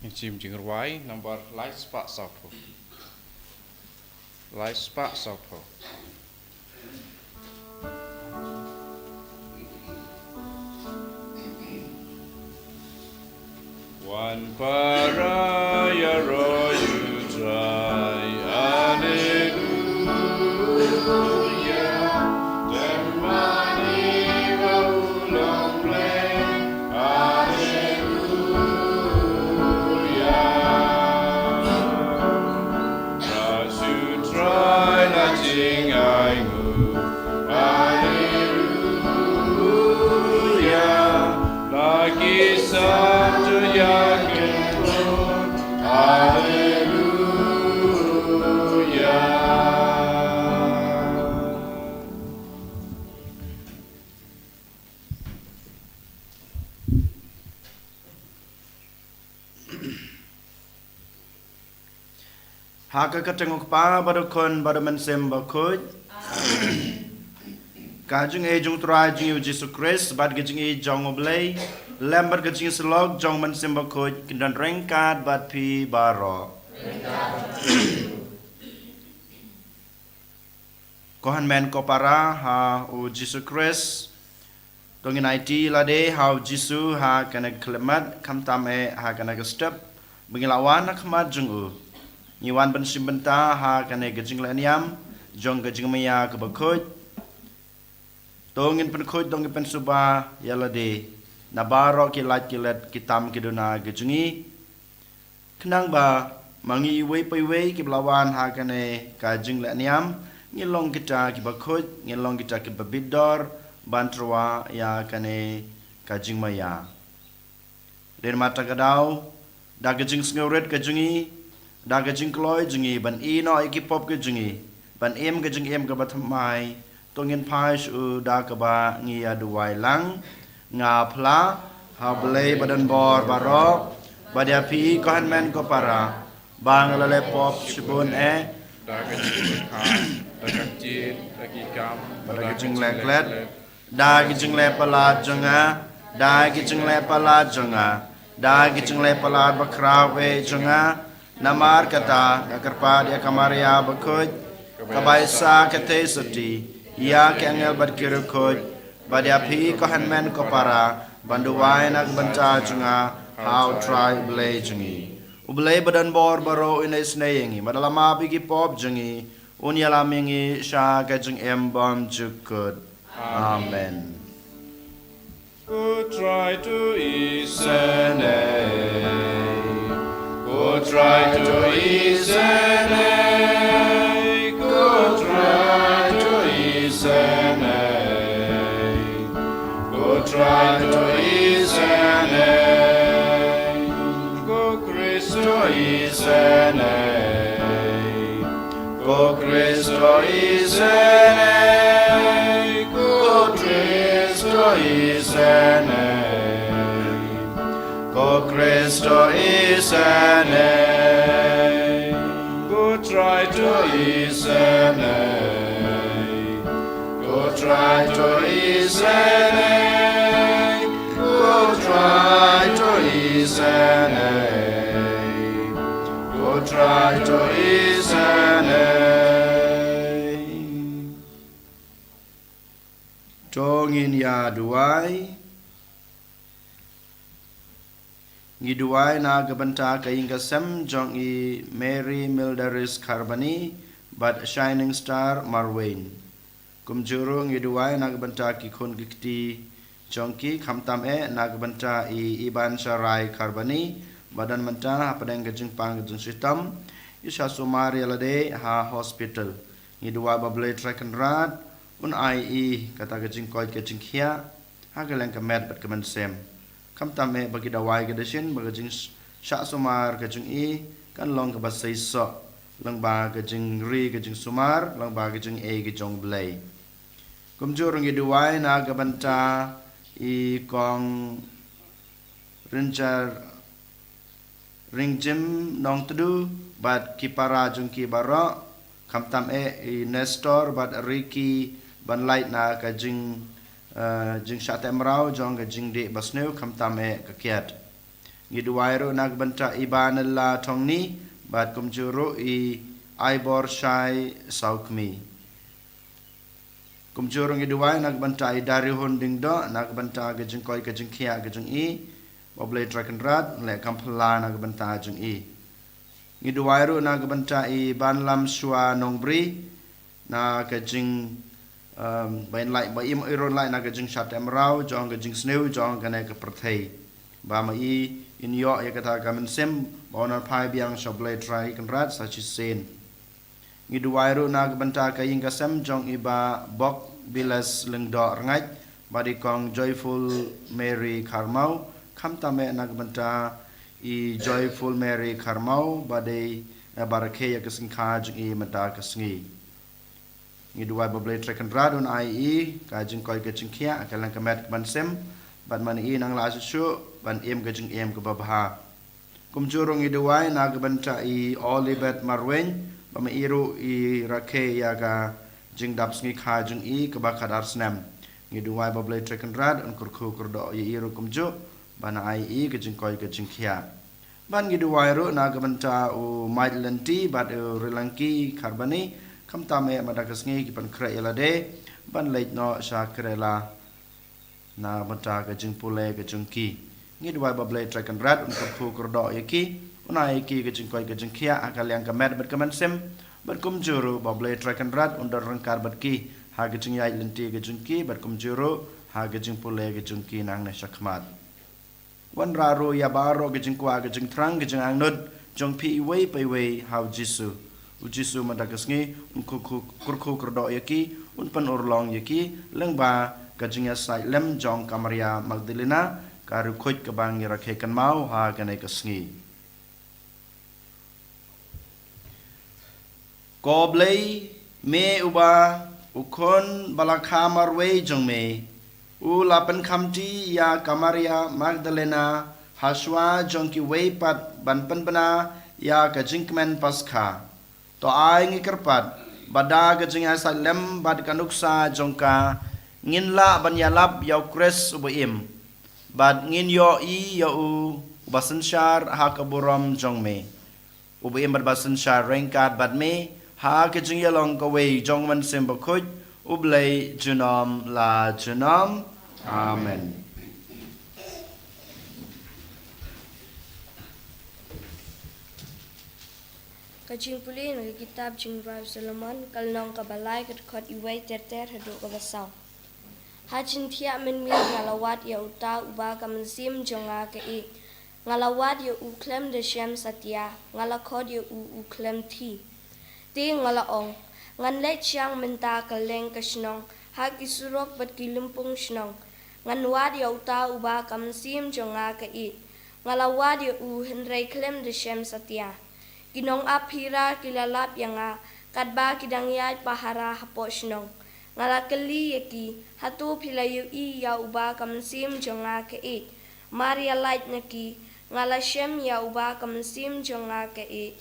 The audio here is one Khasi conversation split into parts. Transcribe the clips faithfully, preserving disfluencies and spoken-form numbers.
Jingim jingrwai number lai spah sawphew. Lai spah sawphew. Wan para ïaroh ïa U Trai, Alleluia. Don mane ba u long blei, Alleluia. Trai shu trai la jingainguh, Alleluia. La ki san to ïa ki bor, Alleluia. Ha ka kyrteng U Kpa bad U Khun bad U Mynsiem Bakhuid. Ka jingïeit jong U Trai jong ngi U Jisu Khrist bad ka jingïeit jong U Blei, lem bad ka jingïasyllok jong U Mynsiem Bakhuid, kin don ryngkat bad phi baroh. Ko hynmen ko para ha U Jisu Khrist, to ngin aiti lade ha U Jisu ha kane ka khyllipmat, khamtam eh ha kane ka step ba ngi la wan ha khmat jong U. Ngi wan ban shim bynta ha kane ka jingleh niam jong ka jingmaïa kaba khuid. To ngin pynkhuid, to ngin pynsuba ïa lade na baroh ki lait ki let, ki tam ki duna ki jong ngi. Khnang ba ma ngi iwei pa iwei kiba la wan ha kane ka jingleh niam, ngin long kita kiba khuid, ngin long kita kiba bit dor ban tyrwa ïa kane ka jingmaïa. Dei namar kata ka daw, da ka jingsngewrit ka jong ngi, da ka jingkloi jong ngi ban ïehnoh ïa ki pop ka jong ngi, ban im ka jingim kaba thymmai, to ngin phai sha U da kaba ngi ïaduwai lang. Nga phla ha U Blei ba don bor baroh, bad ïa phi ko hynmen ko para, ba nga la leh pop shibun eh, da ka jingkha, da ka ktien, da ki kam, bad da ka jingleh klet, da ki jingleh palat jong nga, da ki jingleh palat jong nga, da ki jingleh palat bakhraw eh jong nga. Namar kata nga kyrpad ïa ka Maria bakhuid, kaba ai sa ka theisotti ïa ki angel bad ki riewkhuid, bad ïa phi ko hynmen ko para, ban duwai na ka bynta jong nga ha U Trai U Blei jong ngi. U Blei ba don bor baroh un isynei ïa ngi, bad la map ïa ki pop jong ngi, un ïalam ïa ngi sha ka jingim bymjukut. Amen. Ko Trai to isynei, ko Trai to isynei, ko Trai to isynei, ko Trai to isynei, ko Khrist to isynei. Ko Khrist to isynei, ko Khrist to isynei, ko Khrist to isynei, ko Trai to isynei. Ko Trai to isynei, ko Trai to isynei, ko Trai to isynei. To ngin ïa duwai. Ngi duwai na ka bynta ka ïing ka sem jong i Mary Mildaris Kharbani bad Shining Star Marwein. Kumjuh ruh ngi duwai na ka bynta ki khun ki kti jong ki, khamtam eh na ka bynta i Iban Sharai Kharbani ba don mynta hapdeng ka jingpang ka jingshitom, i shah sumar ïa lade ha hospital. Ngi duwai ba Blei Trai Kynrad un ai i kata ka jingkoit ka jingkhiah ha ka liang ka met bad ka mynsiem. Khamtam eh ba ki dawai ki dashin ba ka jingshah sumar ka jong i kan long kaba seisoh lyngba ka jingri ka jingsumar, lyngba ka jingaiei ka jong Blei. Kumjuh ruh ngi duwai na ka bynta i Kong Rinjar Ringjim Nongtdu bad ki para jong ki baroh, khamtam eh i Nestor bad Ricky, ban lait na ka jing, eh, jingshah teh mraw jong ka jingdih basniew, khamtam eh ka kiad. Ngi duwai ruh na ka bynta i Banella Thongni, bad kumjuh ruh i Aibor Shai Saukmi. Kumjuh ruh ngi duwai na ka bynta i Darihun Dingdoh, na ka bynta ka jingkoit ka jingkhiah ka jong i, ba U Blei Trai Kynrad un leh kam phylla na ka bynta jong i. Ngi duwai ruh na ka bynta i Banlam Shwa Nongbri, na ka jing, um, ba in lait, ba im i ruh lait na ka jingshah teh mraw jong ka jingsniew jong kane ka pyrthei. Ba ma i in ïoh ïa kata ka mynsiem ba un phai biang sha U Blei Trai Kynrad sa shisien. Ngi duwai ruh na ka bynta ka ïing ka sem jong i Bah Bok Biles Lyngdoh Rngait, bad i Kong Joyful Mary Kharmau, khamtam eh na ka bynta i Joyful Mary Kharmau, ba dei, eh, ba rakhe ïa ka sngikha jong i mynta ka sngi. Ngi duwai ba U Blei Trai Kynrad un ai i ka jingkoit ka jingkhiah ha ka liang ka met ka mynsiem, bad ma i nang lah shuh shuh ban im ka jingim kaba bha. Kumjuh ruh ngi duwai na ka bynta i Olibet Marwein, ba ma i ruh i rakhe ïa ka jingdap sngikha jong i kaba khatar snem. Ngi duwai ba U Blei Trai Kynrad un kyrkhu kyrdoh ïa i ruh kumjuh, ban ai i ka jingkoit ka jingkhiah. Bad ngi duwai ruh na ka bynta u Mike Lynti bad u Rilangki Kharbani, khamtam eh mynta ka sngi ki pynkhreh ïa lade ban leit noh sha Kerala na ka bynta ka jingpule ka jong ki. Ngi duwai ba U Blei Trai Kynrad un kyrkhu kyrdoh ïa ki, un ai ïa ki ka jingkoit ka jingkhiah ha ka liang ka met bad ka mynsiem, bad kumjuh ruh ba U Blei Trai Kynrad un don ryngkat bad ki ha ka jingïaid lynti ka jong ki, bad kumjuh ruh ha ka jingpule ka jong ki nangne shakhmat. Wanrah ruh ïa baroh ka jingkwah ka jingthrang ka jingangnud jong phi iwei pa iwei ha U Jisu. U Jisu mynta ka sngi un kyrkhu, kyrkhu kyrdoh ïa ki, un pynurlong ïa ki lyngba ka jingïasaid lem jong ka Maria Magdalena, ka riewkhuid kaba ngi rakhe kynmaw ha kane ka sngi. Ko Blei, me uba u khun ba la kha marwei jong me u la pynkhamti ïa ka Maria Magdalena ha shuwa jong kiwei pat ban pynbna ïa ka jingkmen Paskha. To ai ngi kyrpad ba da ka jingïasaid lem bad ka nuksa jong ka ngin lah ban ïalap ïa U Khrist uba im, bad ngin ïohi ïa u uba synshar ha ka burom jong me. Uba im bad ba synshar ryngkat bad me ha ka jingïalong kawei jong U Mynsiem Bakhuid, U Blei junom la junom. Amen. Ka jingpule na ka kitab Jingrwai u Solomon, ka lynnong kaba lai, ka dkhot iwei ter ter haduh kaba saw. Ha jingthiah mynmiet nga la wad ïa uta uba ka mynsiem jong nga ka ïeit. Nga la wad ïa u khlem da shem satia, nga la khot ïa u u khlem thi. Te nga la ong, ngan leit shang mynta kylleng ka shnong, ha ki surok bad ki lympung shnong. Ngan wad ïa uta uba ka mynsiem jong nga ka ïeit. Nga la wad ïa u hynrei khlem da shem satia. Ki nongap hira ki la lap ïa nga, katba ki dang ïaid pahara hapoh shnong. Nga la kylli ïa ki, hato phi la ïohi ïa uba ka mynsiem jong nga ka ïeit? Mar ïa lait na ki, nga la shem ïa uba ka mynsiem jong nga ka ïeit.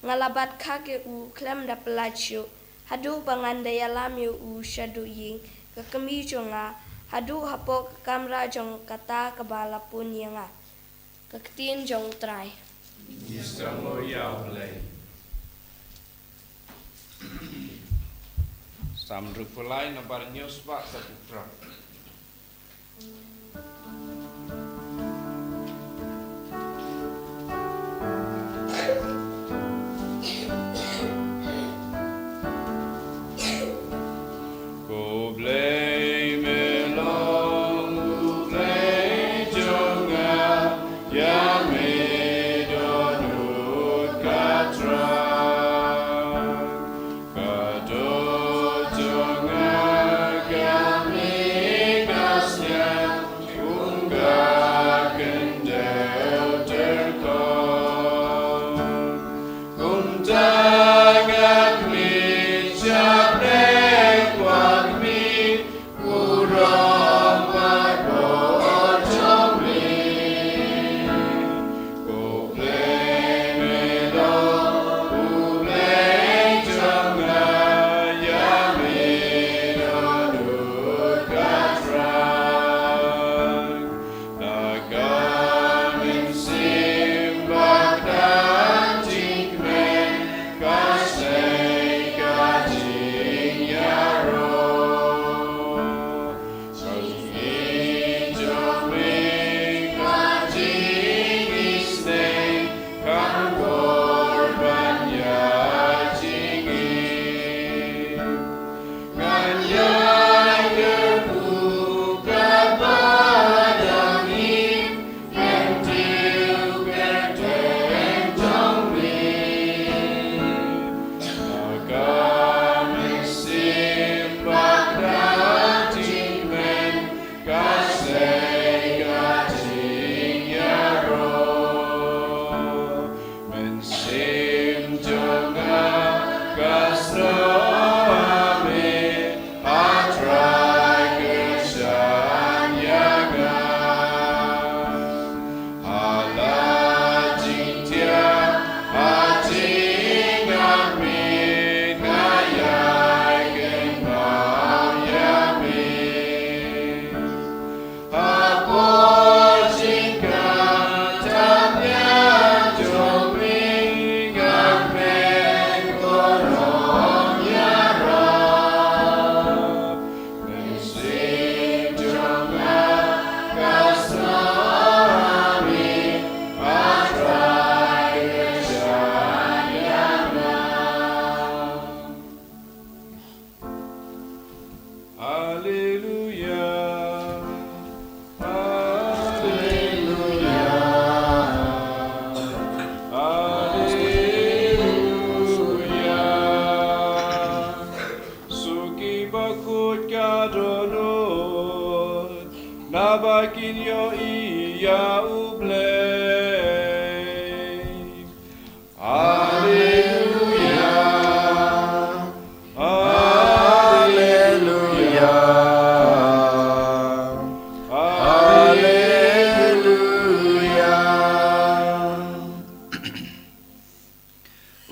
Nga la bat khak ïa u khlem da pyllait shuh, haduh ba ngan da ïalam ïa u shaduh ïing, ka kmie jong nga, haduh hapoh ka kamra jong kata kaba la pun ïa nga. Ka ktien jong U Trai. Ngi sngewbha ïa U Blei. Salm hynriewphew lai, nambar hynñiew spah sa phew phra. Ko Blei me long U Blei jong nga, ïa me dohnud ka Trai. Ka doh jong nga ka mih ka sliang,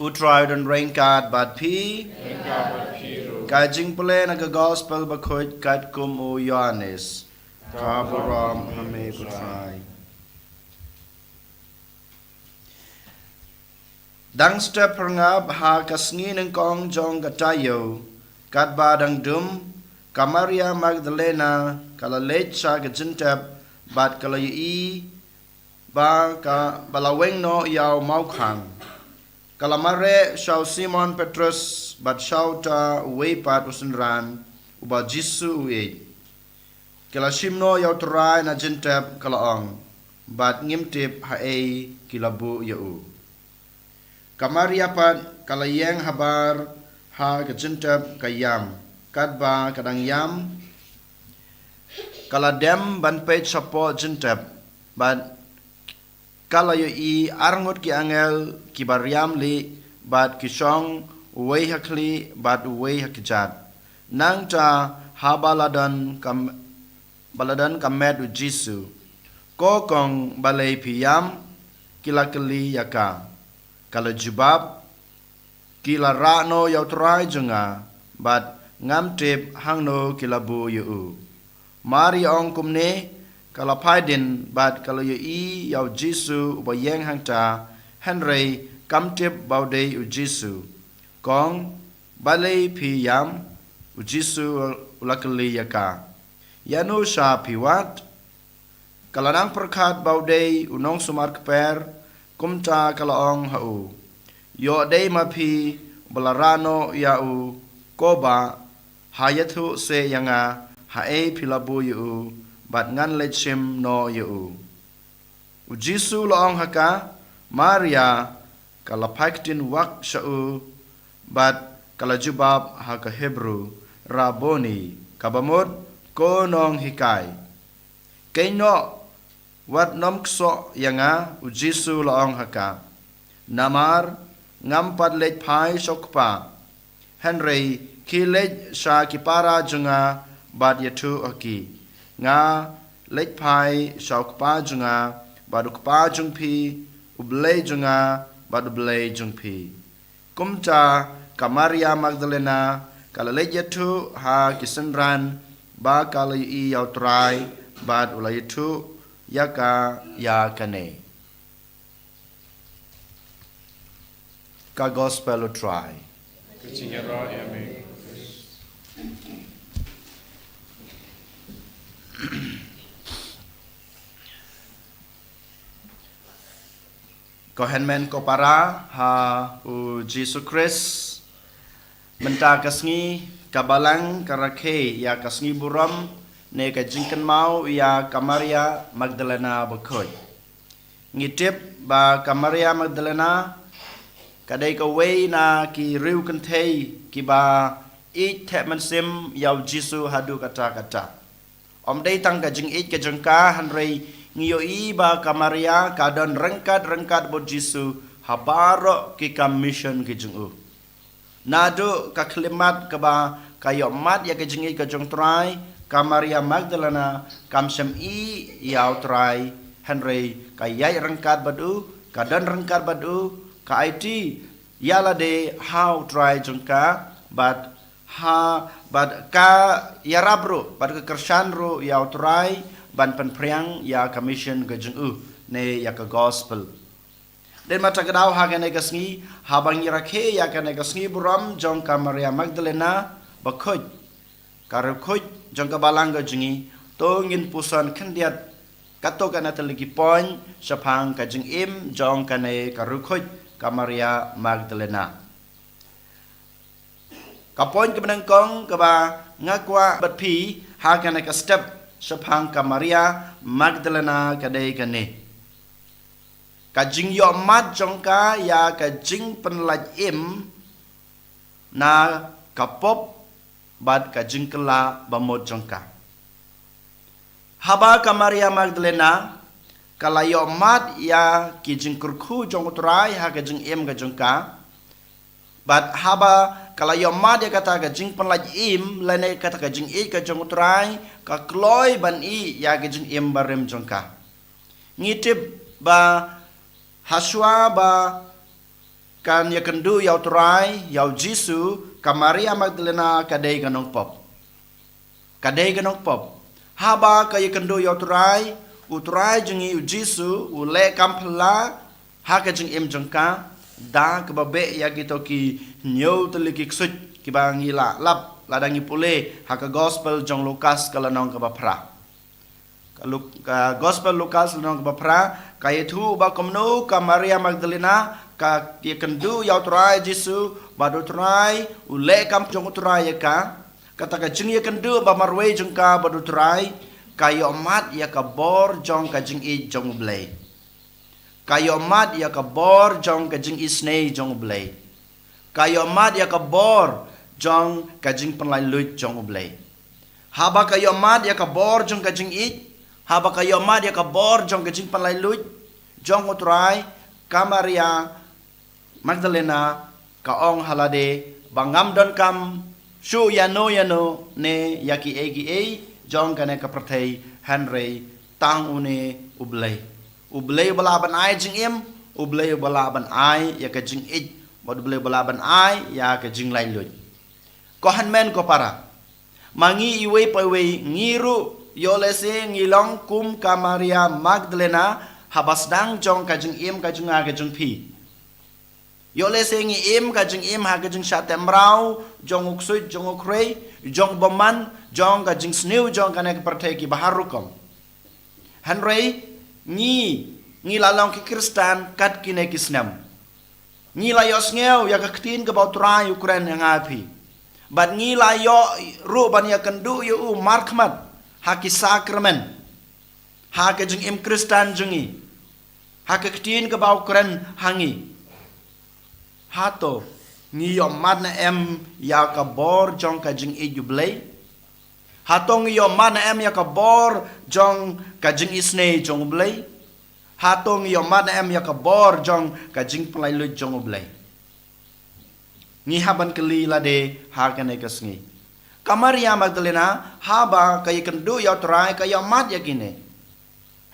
U Trai un don ryngkat bad phi. Ryngkat bad phi ruh. Ka jingpule na ka Gospel bakhuid katkum u Ïoannis. Ka burom ha me ko Trai. Dang step pyrngap ha ka sngi nyngkong jong ka taïew, katba dang dum, ka Maria Magdalena ka la leit sha ka jingtep bad ka la ïohi ba ka, ba la weng noh ïa u mawkhang. Ka la mareh sha u Simon Petrus bad sha uta uwei pat u synran uba u Jisu u ïeit. Ki la shim noh ïa u Trai na jingtep, ka la ong, bad ngim tip haei ki la buh ïa u. Ka Maria pat ka la ïeng habar ha ka jingtep ka ïam, katba ka dang ïam ka la dem ban peit shapoh jingtep, bad ka la ïohi arngut ki angel kiba riam lieh bad ki shong, uwei ha khlieh bad uwei ha kjat. Nangta haba la don ka, ba la don ka met u Jisu. Ko kong, balei phi ïam? Ki la kylli ïa ka. Ka la jubab, ki la rah noh ïa u Trai jong nga, bad ngam tip hangno ki la buh ïa u. Mar ïa ong kumne, ka la phai dien bad ka la ïohi ïa u Jisu uba ïeng hangta, hynrei kam tip ba u dei u Jisu. Kong, balei phi ïam? U Jisu u la kylli ïa ka. Ïano sha phi wad? Ka la nang pyrkhat ba u dei u nongsumar kper, kumta ka la ong ha u. Ïoh dei ma phi ba la rah noh ïa u, ko bah, ha ïathuh seh ïa nga haei phi la buh ïa u, bad ngan leit shim noh ïa u. U Jisu u la ong ha ka, Maria. Ka la phai ktien wak sha u, bad ka la jubab ha ka Hebru, Rabboni, kaba mut, ko nonghikai. Kynnoh, wat nym ksoh ïa nga, u Jisu u la ong ha ka. Namar ngam pat leit phai sha u Kpa. Hynrei khie leit sha ki para jong nga bad ïathuh ha ki, nga leit phai sha u Kpa jong nga bad u Kpa jong phi, u Blei jong nga bad u Blei jong phi. Kumta ka Maria Magdalena ka la leit ïathuh ha ki synran ba ka la ïohi ïa u Trai bad u la ïathuh ïa ka ïa kane. Ka Gospel u Trai. Ka jingïaroh ïa me. Ko hynmen ko para ha u Jisu Khrist. Mynta ka sngi ka Balang ka rakhe ïa ka sngi burom ne ka jingkynmaw ïa ka Maria Magdalena bakhuid. Ngi tip ba ka Maria Magdalena ka dei kawei na ki riewkynthei kiba ïeit theh mynsiem ïa u Jisu haduh katta katta. Ym dei tang ka jingïeit ka jong ka, hynrei ngi ïohi ba ka Maria ka don ryngkat ryngkat bad u Jisu ha baroh ki kam mission ki jong u. Naduh ka khyllipmat kaba ka ïohmad ïa ka jingïeit ka jong u Trai, ka Maria Magdalena kam shym ïeh ïa u Trai, hynrei ka ïaid ryngkat bad u, ka don ryngkat bad u, ka aiti ïa lade ha u Trai jong ka, bad ha, bad ka ïarap ruh, bad ka kyrshan ruh ïa u Trai ban pynphriang ïa ka mission ka jong u ne ïa ka Gospel. Dei ma ta ka daw ha kane ka sngi, haba ngi rakhe ïa kane ka sngi burom jong ka Maria Magdalena bakhuid, ka riewkhuid jong ka Balang ka jong ngi, to ngin puson khyndiat katto katne tylli ki point shaphang ka jingim jong kane ka riewkhuid ka Maria Magdalena. Ka point kaba nyngkong kaba nga kwah bad phi ha kane ka step shaphang ka Maria Magdalena ka dei kane. Ka jingïohmad jong ka ïa ka jingpynlait im na ka pop bad ka jingkylla bamut jong ka. Haba ka Maria Magdalena ka la ïohmad ïa ki jingkyrkhu jong u Trai ha ka jingim ka jong ka, bad haba ka la ïohmad ïa kata ka jingpynlait im lane kata ka jingïeit ka jong u Trai, ka kloi ban ïeh ïa ka jingim barim jong ka. Ngi tip ba hashwa ba kan ïakynduh ïa u Trai, ïa u Jisu, ka Maria Magdalena ka dei ka nongpop. Ka dei ka nongpop. Haba ka ïakynduh ïa u Trai, u Trai jong ngi u Jisu, u leh kam phylla, ha ka jingim jong ka, da kaba beh ïa kito ki hynñiew tylli ki ksuid, kiba ngi la lap, lada ngi pule, ha ka gospel jong Lukas ka lynnong kaba phra. Ka Luk-, ka gospel Lukas lynnong kaba phra, ka ïathuh ba kumno ka Maria Magdalena, ka ïakynduh ïa u Trai Jisu, bad u Trai, u leh kam jong u Trai ïa ka, kata ka jingïakynduh ba marwei jong ka bad u Trai, ka ïohmad ïa ka bor jong ka jingïeit jong u Blei. Ka ïohmad ïa ka bor jong ka jingisynei jong u Blei. Ka ïohmad ïa ka bor jong ka jingpynlaitluid jong u Blei. Haba ka ïohmad ïa ka bor jong ka jingïeit, haba ka ïohmad ïa ka bor jong ka jingpynlaitluid jong u Trai, ka Maria Magdalena, ka ong ha lade, ba ngam donkam shuh ïano ïano ne ïa kiei kiei jong kane ka pyrthei, hynrei tang une u Blei. U Blei uba lah ban ai jingim, u Blei uba lah ban ai ïa ka jingïeit, bad u Blei uba lah ban ai ïa ka jinglaitluid. Ko hynmen ko para. Ma ngi iwei pa iwei, ngi ruh, ïoh lehse ngi long kum ka Maria Magdalena, haba sdang jong ka jingim ka jong nga ka jong phi. Ïoh lehse ngi im ka jingim ha ka jingshah teh mraw, jong u ksuid, jong u khrei, jong u bymman, jong ka jingsniew, jong kane ka pyrthei kiba har rukom. Hynrei, ngi, ngi la long ki Khristan kat kine ki snem. Ngi la ïohsngew ïa ka ktien kaba u Trai u kren ïa nga phi. Bad ngi la ïoh ruh ban ïakynduh ïa u markhmat ha ki sakramen. Ha ka jingim Khristan jong ngi. Ha ka ktien kaba u kren ha ngi. Hato, ngi ïohmad ne em ïa ka bor jong ka jingïeit u Blei? Hato ngi ïohmad ne em ïa ka bor jong ka jingisynei jong u Blei? Hato ngi ïohmad ne em ïa ka bor jong ka jingpynlaitluid jong u Blei? Ngi hap ban kylli lade ha kane ka sngi. Ka Maria Magdalena, haba ka ïakynduh ïa u Trai, ka ïohmad ïa kine.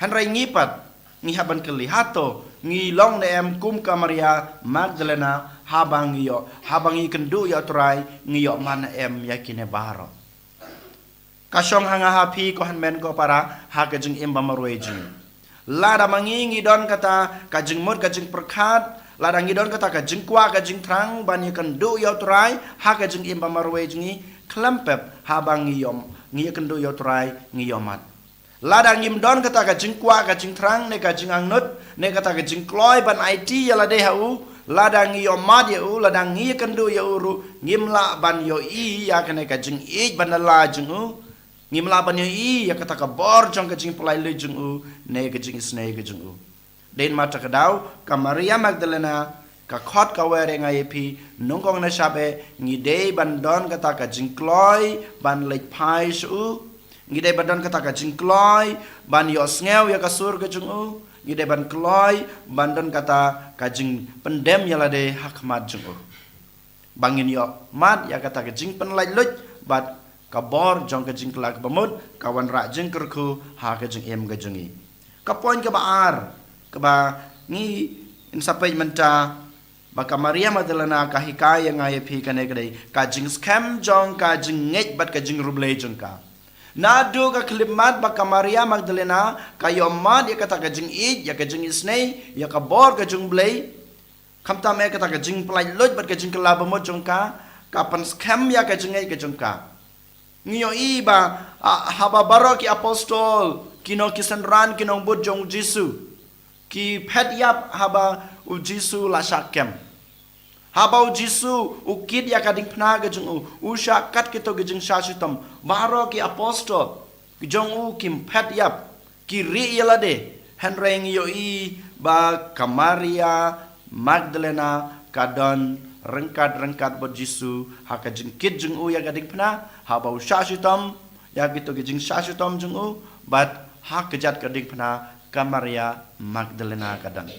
Hynrei ngi pat, ngi hap ban kylli, hato ngi long ne em kum ka Maria Magdalena, haba ngi ïoh, haba ngi ïakynduh ïa u Trai, ngi ïohmad ne em ïa kine baroh? Ka shong ha nga ha phi ko hynmen ko para, ha ka jingim ba marwei jong ngi. Lada ma ngi ngi don kata ka jingmut ka jingpyrkhat, lada ngi don kata ka jingkwah ka jingthrang ban ïakynduh ïa u Trai, ha ka jingim ba marwei jong ngi, khlem pep haba ngi ïoh, ngi ïakynduh ïa u Trai, ngi ïohmad. Lada ngim don kata ka jingkwah ka jingthrang ne ka jingangnud, ne kata ka jingkloi ban aiti ïa lade ha u, lada ngi ïohmad ïa u, lada ngi ïakynduh ïa u ruh, ngim lah ban ïohi ïa kane ka jingïeit ba na la jong u, ngim lah ban ïohi ïa kata ka bor jong ka jingpynlaitluid jong u, ne ka jingisynei ka jong u. Dei namar kata ka daw, ka Maria Magdalena, ka khot ka wer ïa nga ïa phi, nyngkong na shaba, ngi dei ban don kata ka jingkloi, ban leit phai sha u. Ngi dei ban don kata ka jingkloi, ban ïohsngew ïa ka sur ka jong u. Ngi dei ban kloi, ban don kata ka jingpyndem ïa lade ha khmat jong u. Ba ngin ïohmad ïa kata ka jingpynlaitluid, bad ka bor jong ka jingkylla kaba mut, ka wanrah jingkyrkhu ha ka jingim ka jong ngi. Ka point kaba ar, kaba ngin sa peit mynta, ba ka Maria Magdalena ka hikai ïa nga ïa phi kane ka dei, ka jingskhem jong ka jingngeit bad ka jingriewblei jong ka. Naduh ka khyllipmat ba ka Maria Magdalena, ka ïohmad ïa kata ka jingïeit, ïa ka jingisynei, ïa ka bor ka jong u Blei, khamtam eh kata ka jingpynlaitluid bad ka jingkylla ba mut jong ka, ka pynskhem ïa ka jingngeit ka jong ka. Ngi ïohi ba, ah, haba baroh ki apostol, ki nong ki synran, ki nongbud jong u Jisu, ki phet ïap haba u Jisu la shah kem. Haba u Jisu, u kit ïa ka diengphna ka jong u, u shah kat kito ki jingshah shitom. Baroh ki apostol, ki jong u kim phet ïap. Ki rieh ïa lade, hynrei ngi ïohi ba ka Maria Magdalena ka don ryngkat ryngkat bad u Jisu, ha ka jingkit jong u ïa ka diengphna, haba u shah shitom, ïa kito ki jingshah shitom jong u, bad ha kjat ka diengphna ka Maria Magdalena ka don.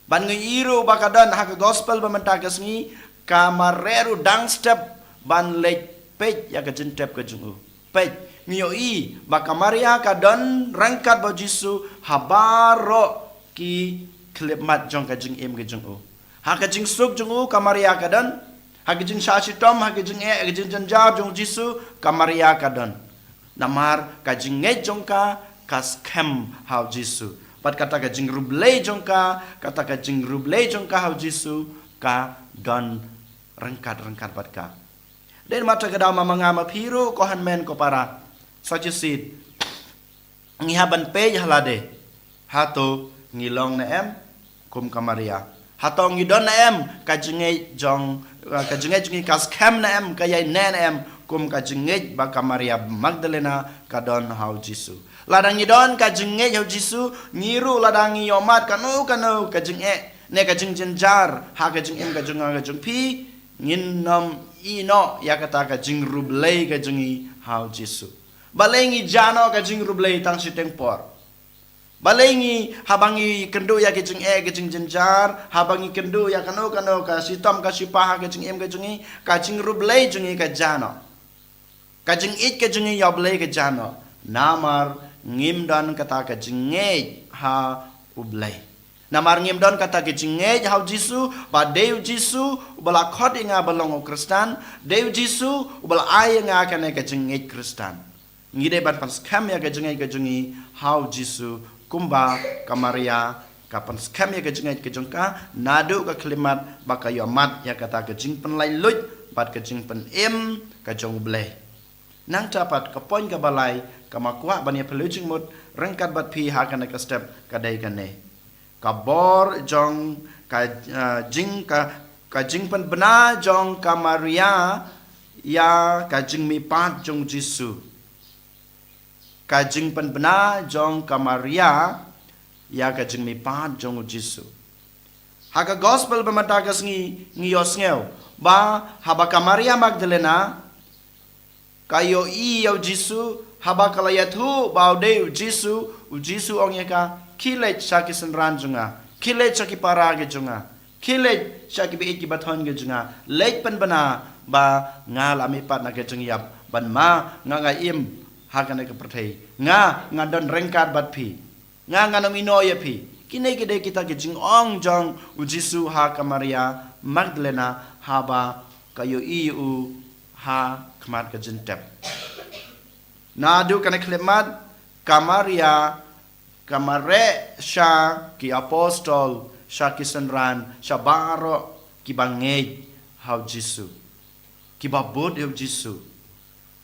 Ban ngi ïohi ruh ba ka don ha ka gospel ba mynta ka sngi, ka Maria ruh dang step ban leit peit ïa ka jingtep ka jong u. Peit, ngi ïohi ba ka Maria ka don ryngkat bad u Jisu ha baroh ki khyllipmat jong ka jingim ka jong u. Ha ka jingsuk jong u ka Maria ka don. Ha ka jingshah shitom, ha ka jingeh, ha ka jingjynjar jong u Jisu ka Maria ka don. Namar ka jingngeit jong ka ka skhem ha u Jisu. Bad kata ka jingriewblei jong ka, kata ka jingriewblei jong ka ha u Jisu ka don ryngkat-ryngkat bad ka. Dei namar kata ka daw ma nga ma phi ruh ko hynmen ko para, sa shisien ngi hap ban peit ha lade. Hato ngi long ne em kum ka Maria? Hato ngi don ne em ka jingngeit jong, ka jingngeit jong ngi ka skhem ne em, ka ïaineh ne em kum ka jingngeit ba ka Maria Magdalena ka don ha u Jisu? Lada ngi don ka jingngeit ha u Jisu, ngi ruh lada ngi ïohmad kano kano ka jingeh ne ka jingjynjar ha ka jingim ka jong nga ka jong phi, ngin nym ïehnoh ïa kata ka jingriewblei ka jong ngi ha u Jisu. Balei ngi jah noh ka jingriewblei tang shiteng por? Balei ngi, haba ngi kynduh ïa ka jingeh ka jingjynjar, haba ngi kynduh ïa kano kano ka shitom ka shipah ha ka jingim ka jong ngi, ka jingriewblei jong ngi ka jah noh? Ka jingïeit ka jong ngi ïa u Blei ka jah noh? Namar ngim don kata ka jingngeit ha u Blei. Namar ngim don kata ka jingngeit ha u Jisu, ba dei u Jisu uba la khot ïa nga ban long u Khristan, dei u Jisu uba la ai ïa nga kane ka jingngeit Khristan. Ngi dei ban pynskhem ïa ka jingngeit ka jong ngi ha u Jisu kumba ka Maria ka pynskhem ïa ka jingngeit ka jong ka naduh ka khyllipmat ba ka ïohmad ïa kata ka jingpynlait luid bad ka jingpynim ka jong u Blei. Nangta pat ka point kaba lai kaba nga kwah ban ïa phylliew jingmut ryngkat bad phi ha kane ka step ka dei kane. Ka bor jong ka, eh, jing ka, ka jingpynbna jong ka Maria ïa ka jingmihpat jong u Jisu. Ka jingpynbna jong ka Maria ïa ka jingmihpat jong u Jisu. Ha ka gospel ba mynta ka sngi ngi ïohsngew ba haba ka Maria Magdalena ka ïohi ïa u Jisu, haba ka la ïathuh ba u dei u Jisu, u Jisu u ong ïa ka, khie leit sha ki synran jong nga, khie leit sha ki para ki jong nga, khie leit sha ki baieit ki bathoh ki jong nga, leit pynbna ba nga la mihpat na ka jingïap, ban ma nga, nga im ha kane ka pyrthei, nga, nga don ryngkat bad phi. Nga, ngan ym ïehnoh ïa phi. Kine ki dei kita ki jingong jong u Jisu ha ka Maria Magdalena haba ka ïohi ïa u ha khmat ka jingtep. Naduh kane khyllipmat ka Maria ka mareh sha ki apostol, sha ki synran, sha baroh kiba ngeit ha u Jisu, kiba bud ïa u Jisu.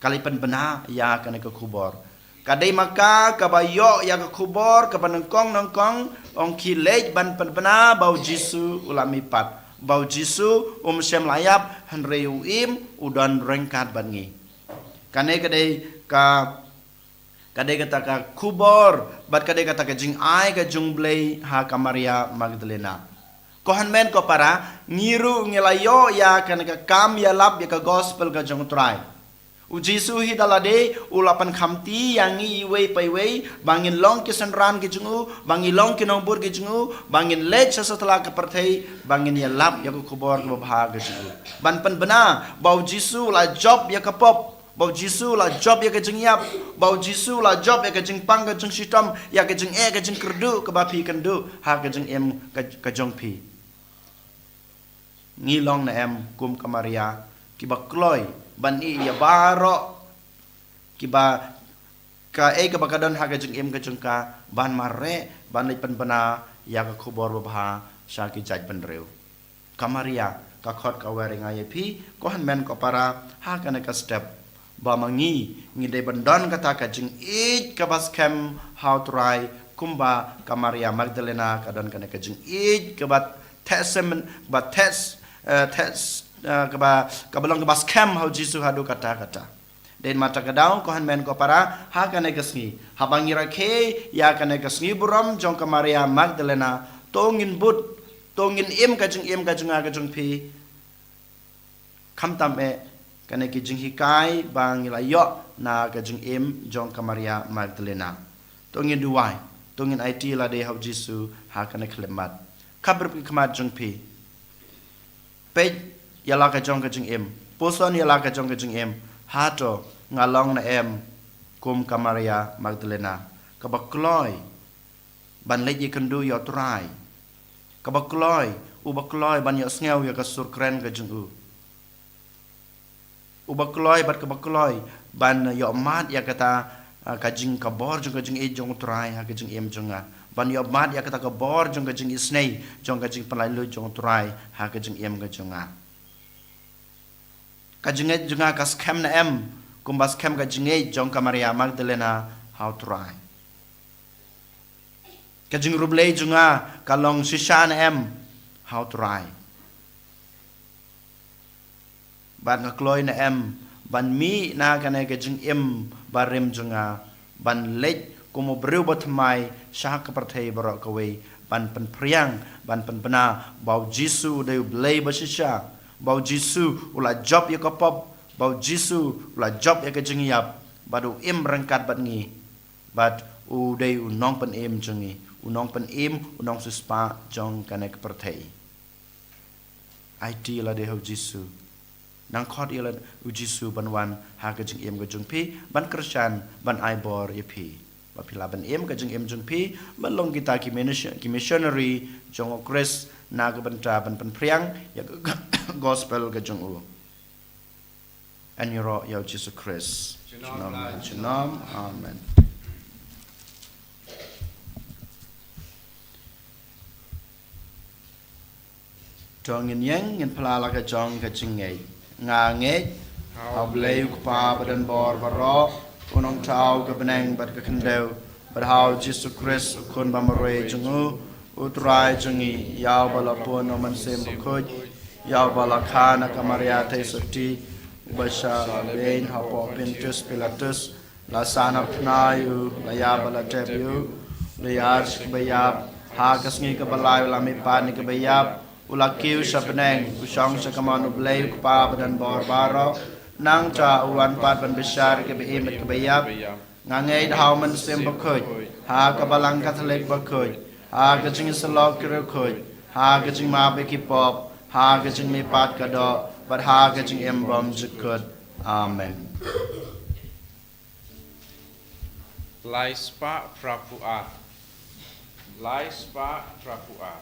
Ka leit pynbna ïa kane ka khubor. Ka dei ma ka kaba ïoh ïa ka khubor kaba nyngkong nyngkong, ong khie leit ban pynbna ba u Jisu u la mihpat, ba u Jisu um shym la ïap, hynrei u im, u don ryngkat bad ngi. Kane ka dei ka, ka dei kata ka khubor bad ka dei kata ka jingai ka jong u Blei ha ka Maria Magdalena. Ko hynmen ko para, ngi ruh ngi la ïoh ïa kane ka kam ïalap ïa ka gospel ka jong u Trai. U Jisu hi da lade u la pynkhamti ïa ngi iwei pa iwei ba ngin long ki synran ki jong u, ba ngin long ki nongbud ki jong u, ba ngin leit sha satlak ka pyrthei, ba ngin ïalap ïa ka khubor kaba bha ka jong u. Ban pynbna ba u Jisu u la jop ïa ka pop, ba u Jisu u la jop ïa ka jingïap, ba u Jisu u la jop ïa ka jingpang ka jingshitom, ïa ka jingeh ka jingkyrduh kaba phi kynduh ha ka jingim ka, ka jong phi. Ngi long ne em kum ka Maria kiba kloi ban ïeh ïa baroh kiba, kaei kaba ka don ha ka jingim ka jong ka, ban mareh, ban leit pynbna ïa ka khubor babha sha ki jaitbynriew? Ka Maria ka khot ka wer ïa nga ïa phi, ko hynmen ko para, ha kane ka step ba ma ngi ngi dei ban don kata ka jingïeit kaba skhem ha u Trai, kumba ka Maria Magdalena ka don kane ka jingïeit kaba theh shem, ba theh, eh, theh, eh, kaba, kaba long kaba skhem ha u Jisu haduh katta katta. Dei namar kata ka daw, ko hynmen ko para, ha kane ka sngi, haba ngi rakhe ïa kane ka sngi burom jong ka Maria Magdalena, to ngin bud, to ngin im ka jingim ka jong nga ka jong phi. Khamtam eh kane ki jinghikai ba ngi la ïoh na ka jingim jong ka Maria Magdalena. To ngin duwai, to ngin aiti lade ha u Jisu ha kane ka khyllipmat. Khapkhrip ki khmat jong phi. Peit ïa la ka jong ka jingim. Puson ïa la ka jong ka jingim. Hato nga long ne em kum ka Maria Magdalena, kaba kloi ban leit ïakynduh ïa u Trai? Kaba kloi, uba kloi ban ïohsngew ïa ka sur kren ka jong u. Uba kloi bad kaba kloi ban ïohmad ïa kata, ah, ka jing, ka bor jong ka jingïeit jong U Trai ha ka jingim jong nga. Ban ïohmad ïa kata ka bor jong ka jingisynei, jong ka jingpynlait luid jong U Trai ha ka jingim ka jong nga. Ka jingngeit jong nga ka skhem ne em kumba skhem ka jingngeit jong ka Maria Magdalena ha U Trai? Ka jingriewblei jong nga ka long shisha ne em ha U Trai? Bad nga kloi ne em ban mih na kane ka jingim barim jong nga, ban leit kum u briew bathymmai sha ka pyrthei baroh kawei, ban pynphriang, ban pynbna ba U Jisu u dei U Blei bashisha, ba U Jisu u la jop ïa ka pop, ba U Jisu u la jop ïa ka jingïap, bad u im ryngkat bad ngi, bad u dei u nongpynim jong ngi, u nongpynim, u nongsiewspah jong kane ka pyrthei. Aiti ïa lade ha U Jisu. Nang khot ïa lade U Jisu ban wan ha ka jingim ka jong phi, ban kyrshan, ban ai bor ïa phi. Ba phi lah ban im ka jingim jong phi, ban long kita ki minis-, ki missionary jong U Khrist na ka bynta ban pynphriang ïa ka gospel ka jong u. Yn ïaroh ïa U Jisu Khrist. Junom, junom. Amen. To ngin ïeng, ngin phla la ka jong ka jingngeit. Nga ngeit ha U Blei U Kpa badonbor baroh, u nongthaw ka bneng bad ka khyndew, bad ha U Jisu Khrist, u Khun bamarwei jong u, U Trai jong ngi, ïa uba la pun na U Mynsiem Bakhuid, ïa uba la kha na ka Maria Theisotti, uba shah la beiñ hapoh Pontius Pilatus, la sah na bnai, u la ïap bad la tep, u la ïar sha kiba ïap, ha ka sngi kaba lai u la mihpat na kiba ïap, u la kiew sha bneng, u shong sha kamon U Blei U Kpa badonbor baroh, nangta u wan pat ban bishar ïa kiba im bad kiba ïap. Nga ngeit ha U Mynsiem Bakhuid, ha ka Balang Katholik bakhuid, ha ka jingïasyllok ki riewkhuid, ha ka jingmap ïa ki pop, ha ka jingmihpat ka doh, bad ha ka jingim bymjukut. Amen. Lai spah phra phew ar. Lai spah phra phew ar.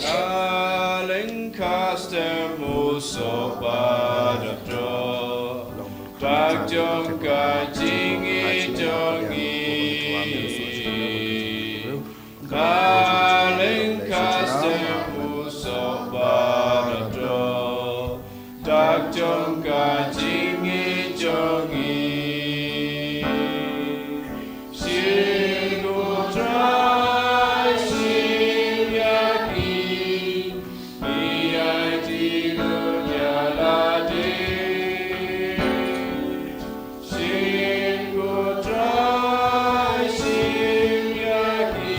Ka lyngkha step u soh ba dap droh, dak jong ka jingïeit jong ngi. Ka lyngkha step u soh ba dap droh, dak jong ka jingïeit jong ngi. Shin ko Trai, shim ïa ki, ngi aiti lut ïa lade. Shin ko Trai, shim ïa ki,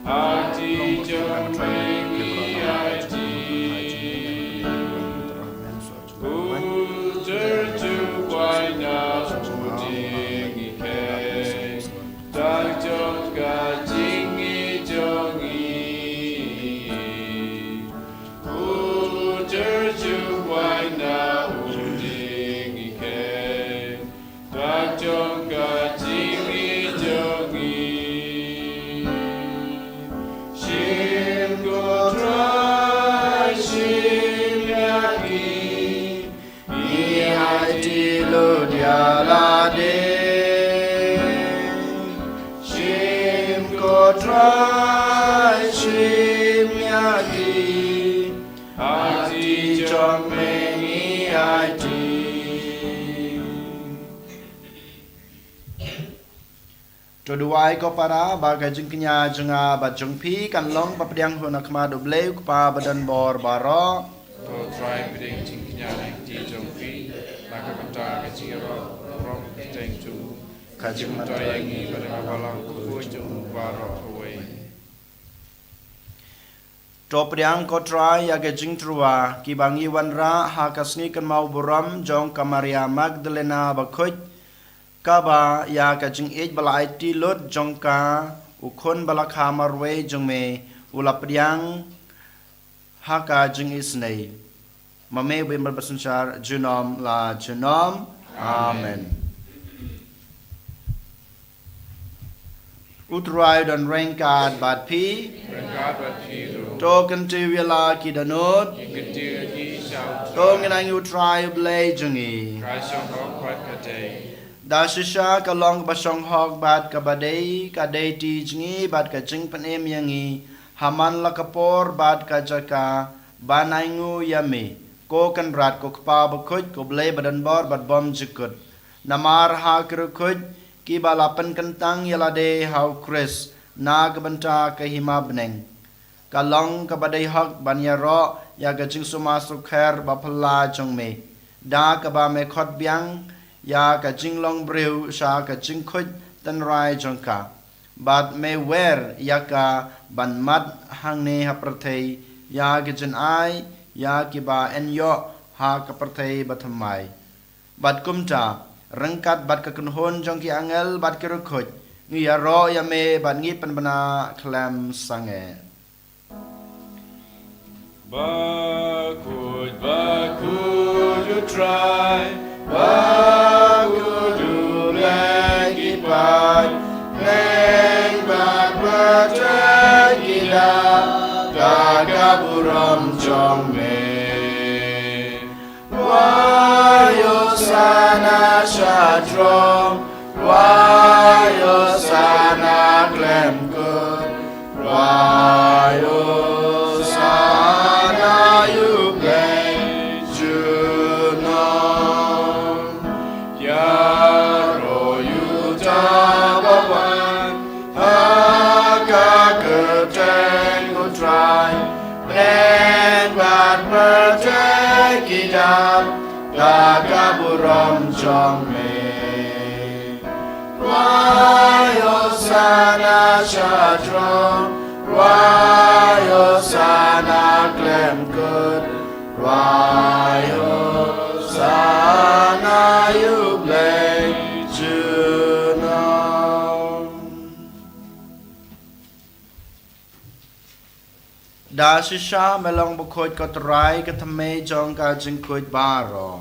ha kti jong me ngi aiti. U Trai ju buaid na u dieng i kheiñ, dak jong ka jingïeit jong ngi. U Trai ju buaid na u dieng i kheiñ, dak jong ka jingïeit jong ngi. Shim ko Trai, shim ïa ki, ngi aiti lut ïa lade. Shim ko Trai, shim ïa ki, ha kti jong me ngi aiti. To duwai ko para, ba ka jingkñia jong nga bad jong phi kan long ba pdiang hun ha khmat U Blei U Kpa badonbor baroh. To Trai pdiang jingkñia na ka kti jong phi, na ka bynta ka jingïaroh burom kyrteng jong u, ka jingmyntoi ïa ngi bad ïa ka balang bakhuid jong u baroh kawei. To pdiang ko Trai ïa ka jingtyrwa, kiba ngi wanrah ha ka sngi kynmaw burom jong ka Maria Magdalena bakhuid, kaba ïa ka jingïeit ba la aiti lut jong ka, u Khun ba la kha marwei jong me, u la pdiang ha ka jingisynei. Ma me u bym bad ba synshar junom la junom. Amen. U Trai u don ryngkat bad phi. Ryngkat bad phi ruh. To kyntiew ïa la ki dohnud. Ki kyntiew ïa ki sha u Trai. To ngin ai ïa u Trai u Blei jong ngi. Ka shong hok bad ka dei. Da shisha ka long kaba shong hok bad kaba dei, ka dei ti jong ngi bad ka jingpynim ïa ngi ha man la ka por bad ka jaka ban ainguh ïa me, ko Kynrad, ko Kpa bakhuid, ko Blei badonbor bad bymjukut. Namar ha ki riewkhuid kiba la pynkyntang ïa lade ha u Khrist na ka bynta ka hima bneng, ka long kaba dei hok ban ïaroh ïa ka jingsumar sukher ba phylla jong me, da kaba me khot biang ïa ka jinglong briew sha ka jingkhuid tynrai jong ka. Bad me wer ïa ka ban mad hangne ha pyrthei ïa ka jingai ïa kiba yn ïoh ha ka pyrthei bathymmai. Bad kumta, ryngkat bad ka kynhun jong ki angel bad ki riewkhuid, ngi ïaroh ïa me bad ngi pynbna khlem sangeh. Bakhuid, bakhuid u Trai, bakhuid u Blei ki paid, bneng bad pyrthei ki dap da ka burom jong me. Rwai Hosana sha throng, rwai Hosana khlem kut, rwai Hosana ïa u Blei junom. Ïaroh ïa uta uba wan ha ka kyrteng u Trai, bneng bad pyrthei ki dap da ka burom jong me. Rwai Hosana sha throng, rwai Hosana khlem kut, rwai Hosana ïa u Blei junom. Da shisha me long bakhuid ko Trai, ka thymmei jong ka jingkhuid baroh.